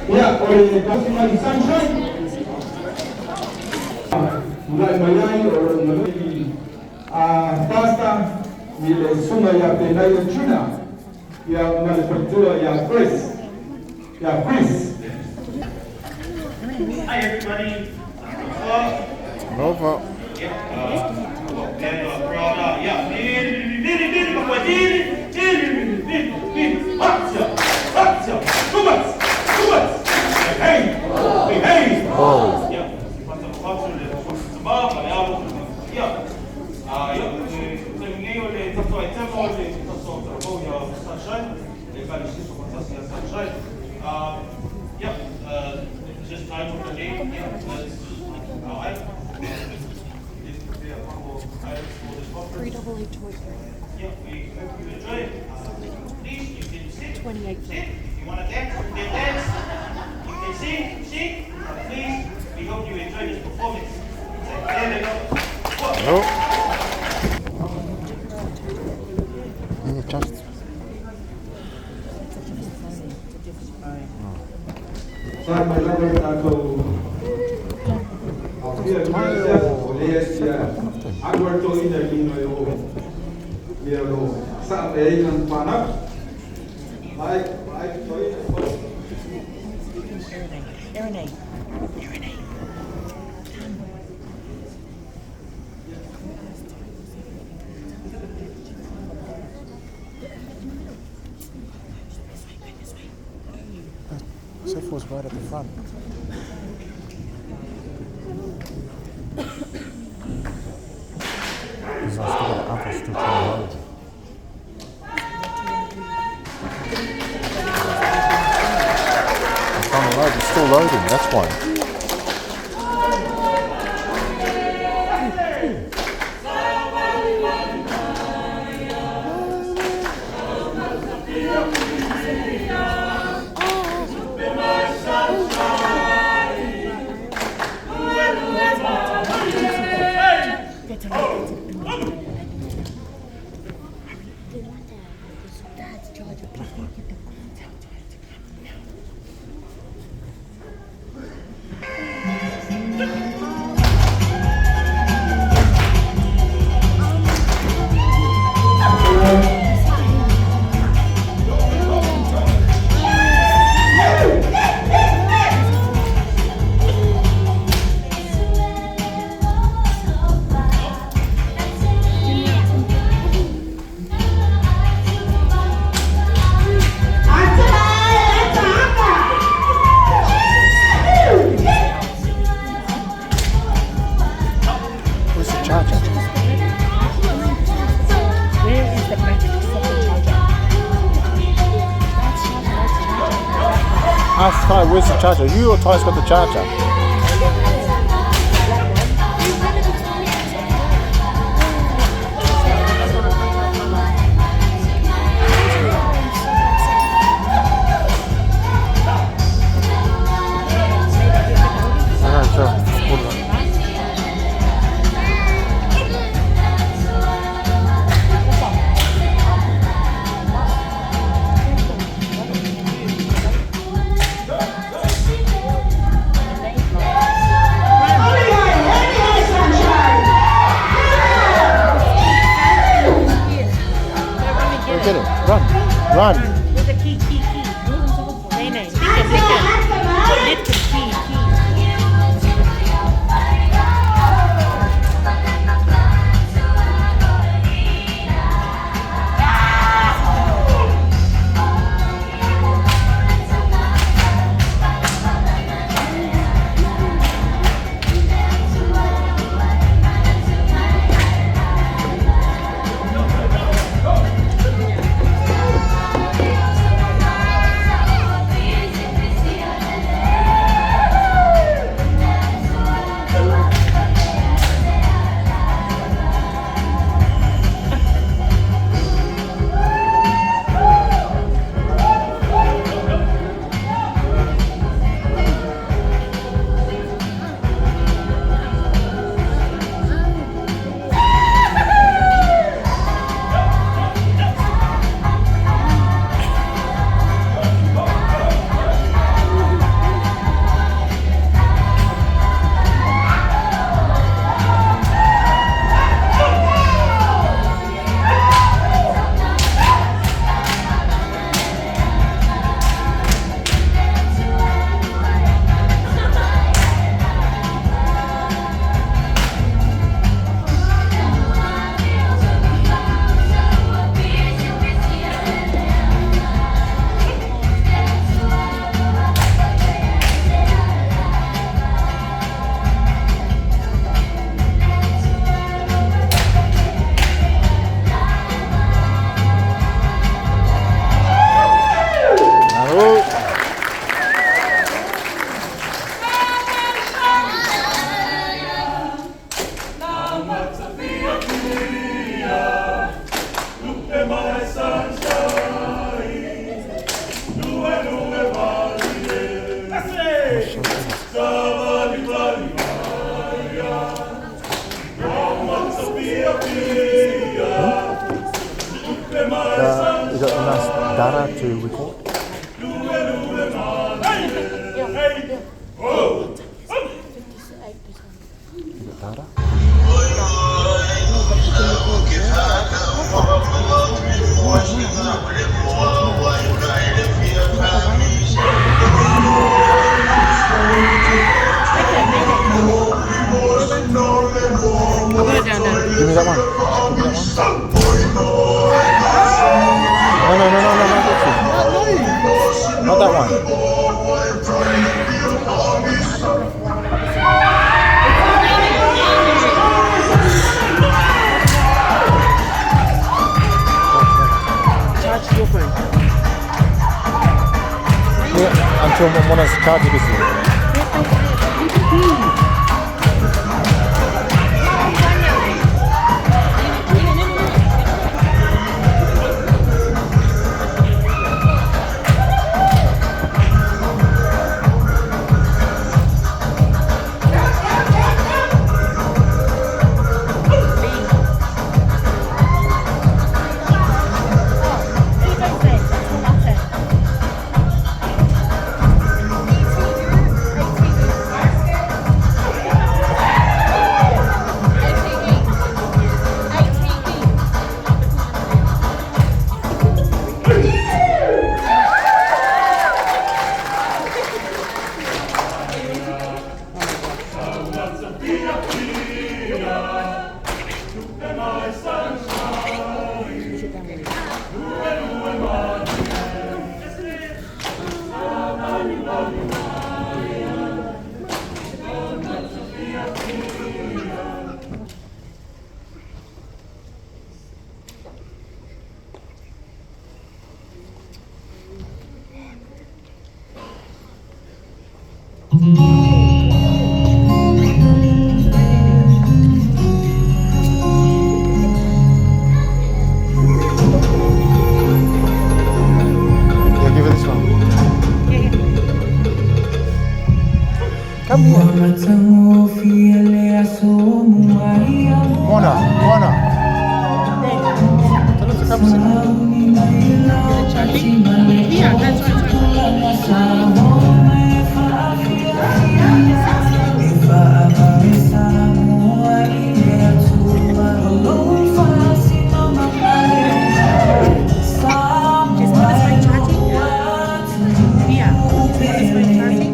Ia, o le tausi mai Sunshine. Tulai mai ai o lo o a Pastor i le susuga ia Penaia Juna ia ma le faletua ia Grace ia Chris. Hi everybody. Nova. Oh. Three double eight 2 3. Yeah, we hope you enjoy it. Please, you can sit. 28 Sit. If you want to dance, you can dance. You can sing, sing. Please, we hope you enjoy this performance. No. Yeah, just. Sa mai lava le tatou aofia i le aso, o lea ia alu ai toeaina i luga i o mea o lo o saa mai ai lana fanau. Mai, mai toeaina. Erinei. Erinei. Seth was right at the front. Because I still got the uncle still trying to load. It's trying to load. It's still loading. That's why. Where's the charger? Where is the back socket charger? That's charger, that's charger. Ask Ty, where's the charger? You or Ty's got the charger? Okay, sure. Hold on. Go get it. Run. Run. With the key, key, key. Nene, pick it, pick it. Lift the key, key. data to record? You got data? Give me that one. Give me that one. No, no, no, no, no, no, not that one. Charge your phone. Yeah, until Mona's charger gets here. Yeah, give her this one. Come here. Mona, Mona. Tell her to come sit. Yeah, that's right. Is Mona's phone charging? Yeah. Is Mona's phone charging?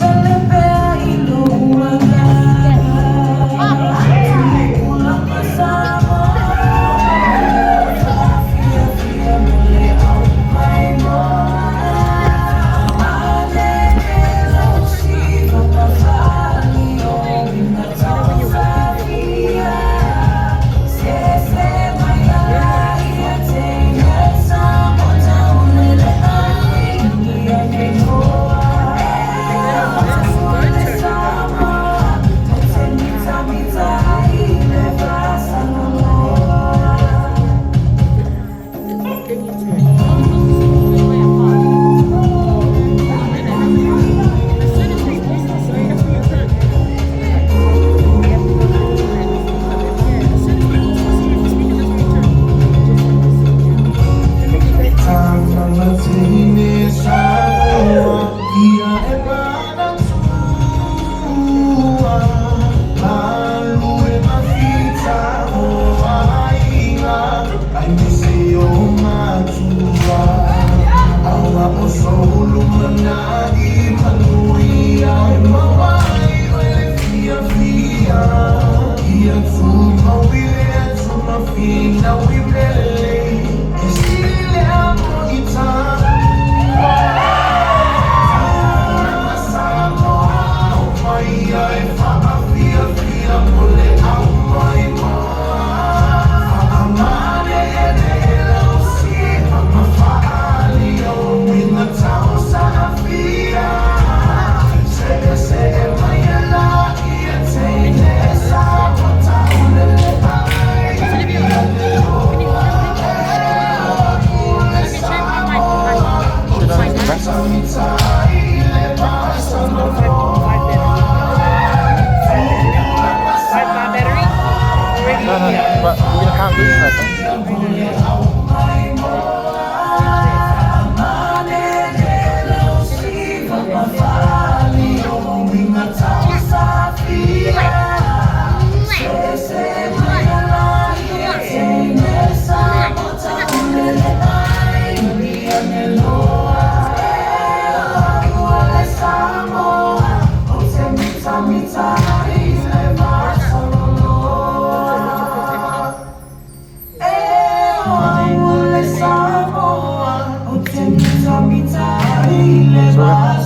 No, but we can't lose that.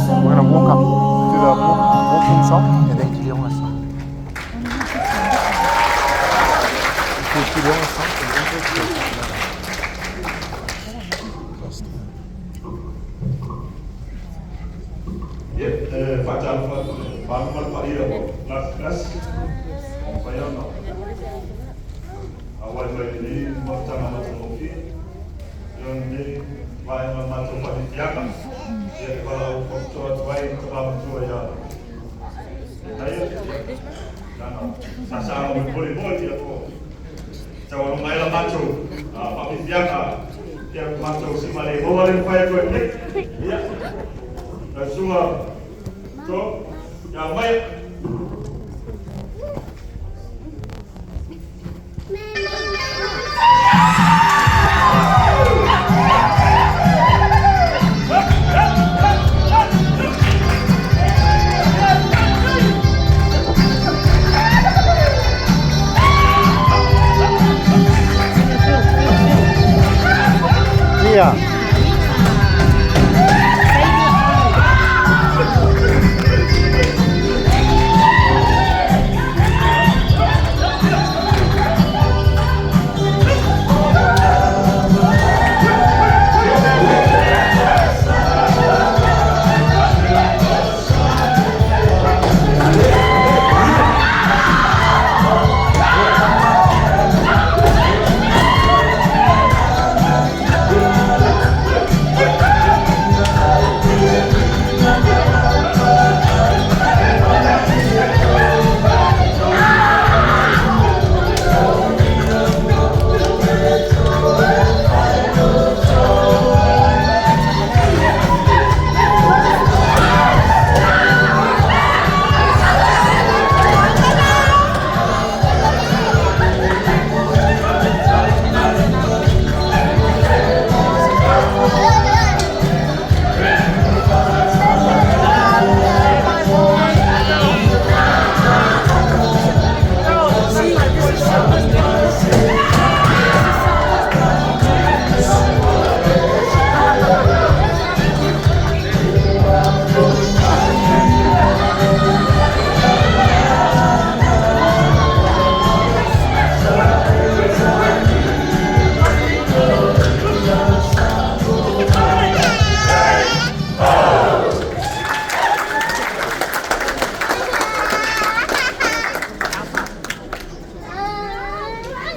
So we're gonna walk up, do the walking song and then Kiliona song. Do Kiliona song in English. First. Ia, e faatalofa atu i le valu ma le paia o gasegase ua mafai ona auai mai i lenei mafutaga matagofie. Ia, o lenei vaega o le matou faafiafiaga, ia, e valaau faapitoa atu ai i le tama matua ia Penaia, ia, lana saasaga molimoli foi, ia, po o taualuga ai la matou faafiafiaga, ia, matou simalē le mafai atu ai nei. Ia, lau susuga to ia mai. Yeah.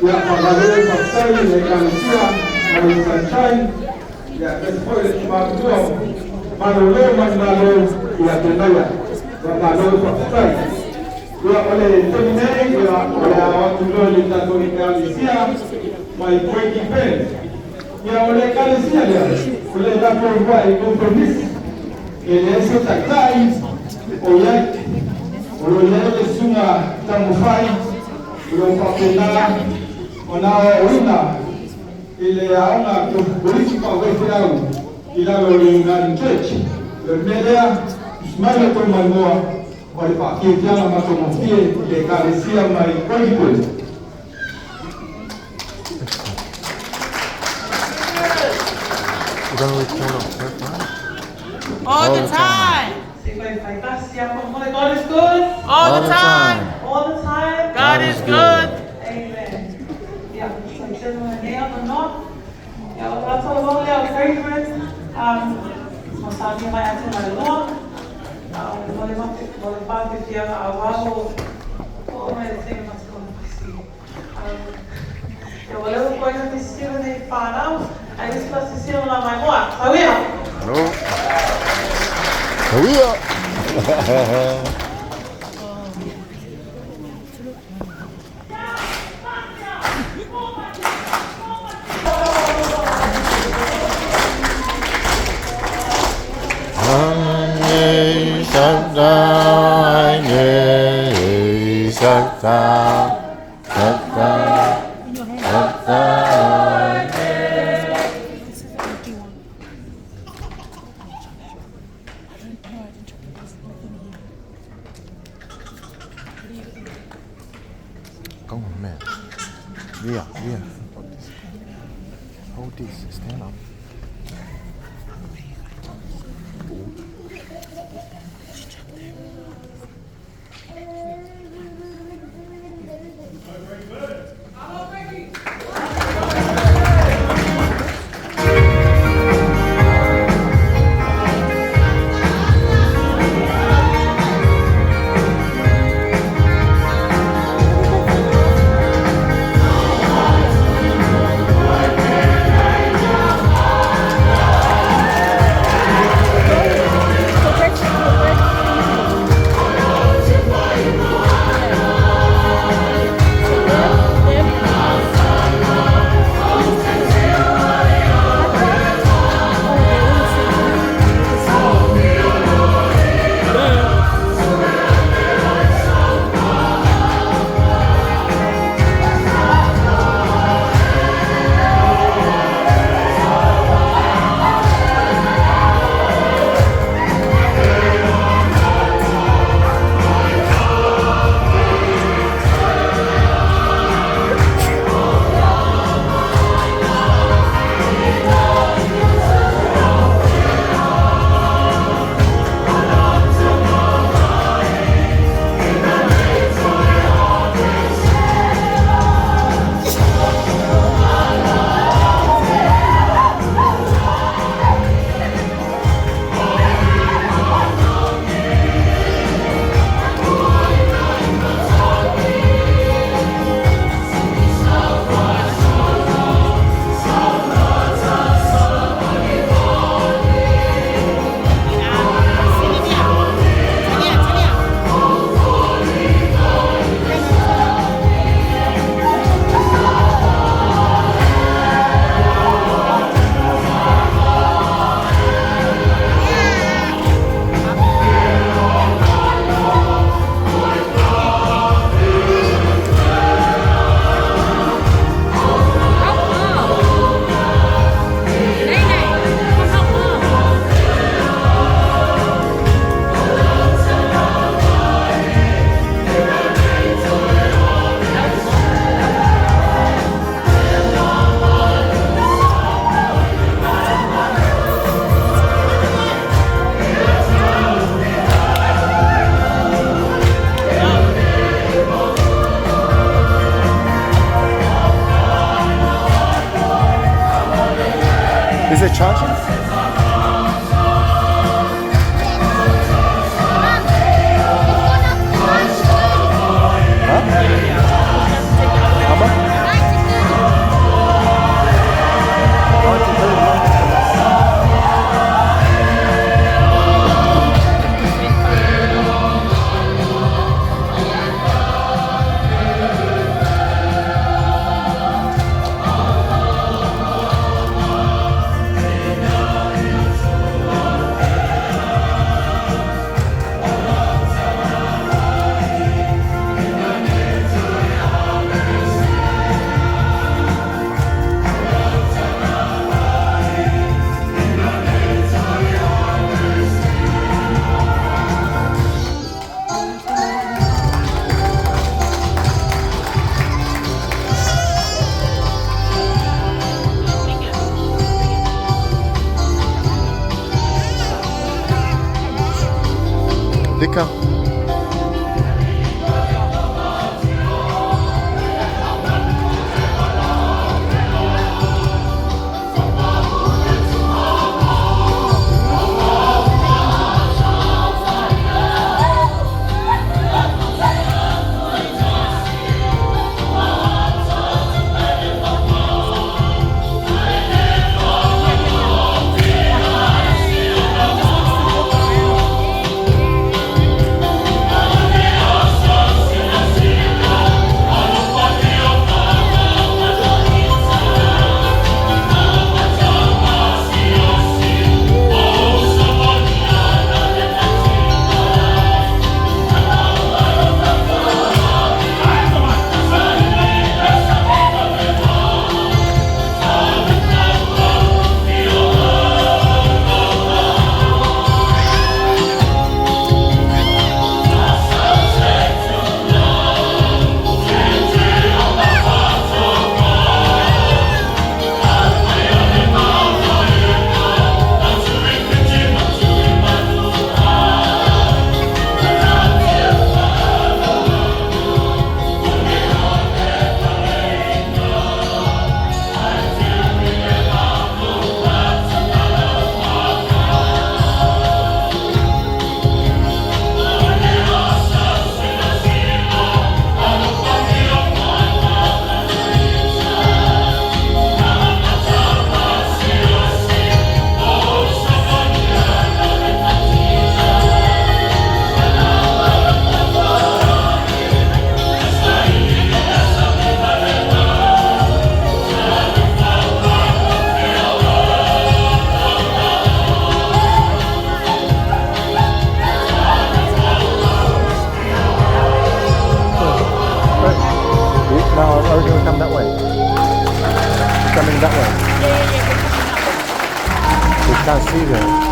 Ia, faamalo faafetai i le Ekalesia mai Sunshine, ia, aemaise foi le tama matua malolo manumalo ia Penaia. Faamalo faafetai. Ia, o le taimi nei, ia, o le a o atu loa i le tatou Ekalesia mai Breaking Band. Ia, o le Ekalesia lea, o le tatou uluai kompromisi, e leai se taitai o i ai. O lo o i ai le susuga Taumafai o lo o faapena ona aoaoina i le aoga Kolisi Faafaifeau i lalo o le United Church. O le mea lea, tusi mai lo outou maimoa o le faafiafiaga matagofie i le Ekalesia mai Craigieburn. We're gonna record on profile. All the time. God is good. All the time. All the time. God is good. Amen. Yeah, so ia, o tātou loa lea o Craigieburn, ma tāmia mai atu mai loa. Mo le mate, mo le whāwhiwhianga a wāho o mai le tenga matukona pasi. Ia, wa leo koe na te sira nei whānau, ai usi la se sira la mai moa. Tauia! Hello. Tauia! This is an empty one. I don't know. I didn't check. There's nothing here. What do you think? Go on, man. Yeah, yeah. Hold this, stand up. Is it charging? Huh? How much? Lika. Can't see that.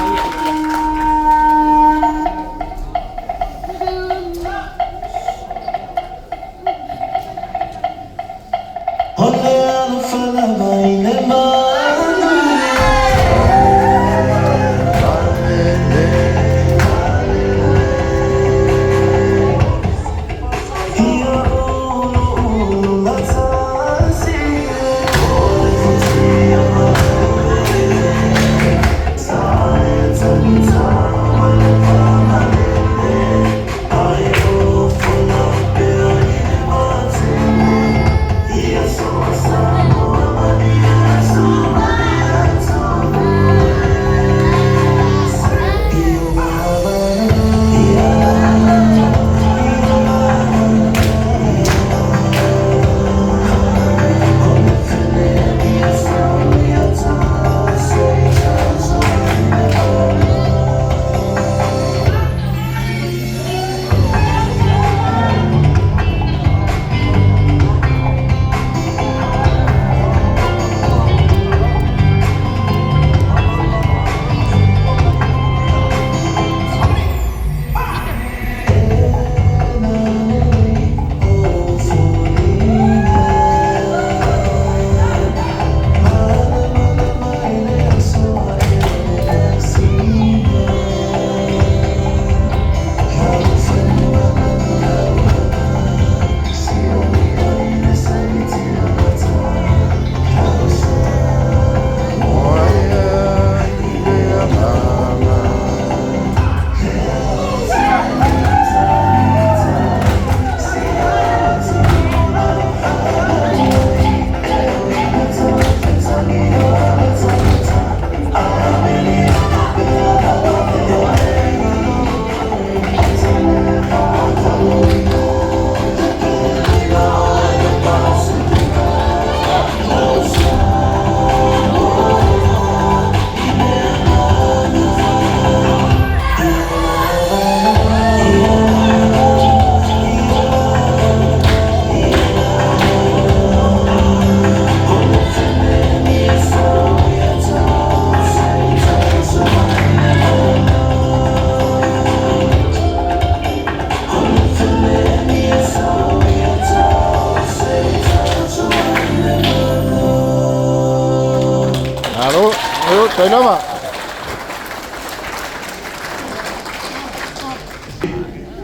Alo, io, lava.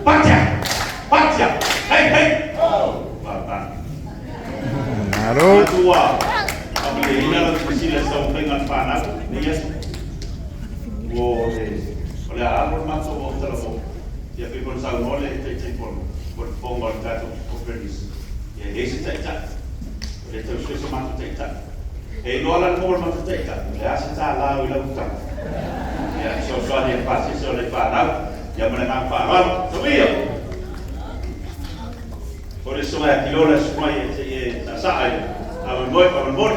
八甲，八甲，嘿嘿，Batang. Alo. Tua. Pamilya lau sila sa upingan panap. Niya. Wo o le a mo matso o tala mo. Ia pe kon sa no le te te kon. Kon pongo al tato o permis. Ia ese te ta. Le te se so matso te ta. E no ala mo matso te ta. Le ase ta la o la uta. Ia so so ni pasi so le pa Ia mo le ngang pa ro. So ia. Por eso me akilo la suma e e sa sa ai. A mo a mo.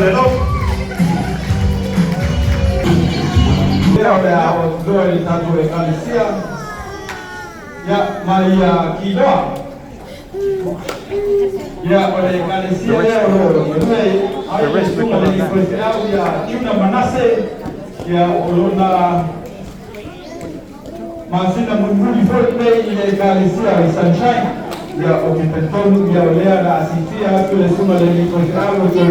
le lau. Ia o le a o loa i le tatou Ekalesia ia mai ia Kiloa. Ia o le Ekalesia lea o lo o ai le susuga i le faifeau ia Juna Manase ia o lona masina mulimuli foi lenei i le Ekalesia i Sunshine. Ia ou te talitonu ia o lea na asifia atu le susuga i le faifeau o.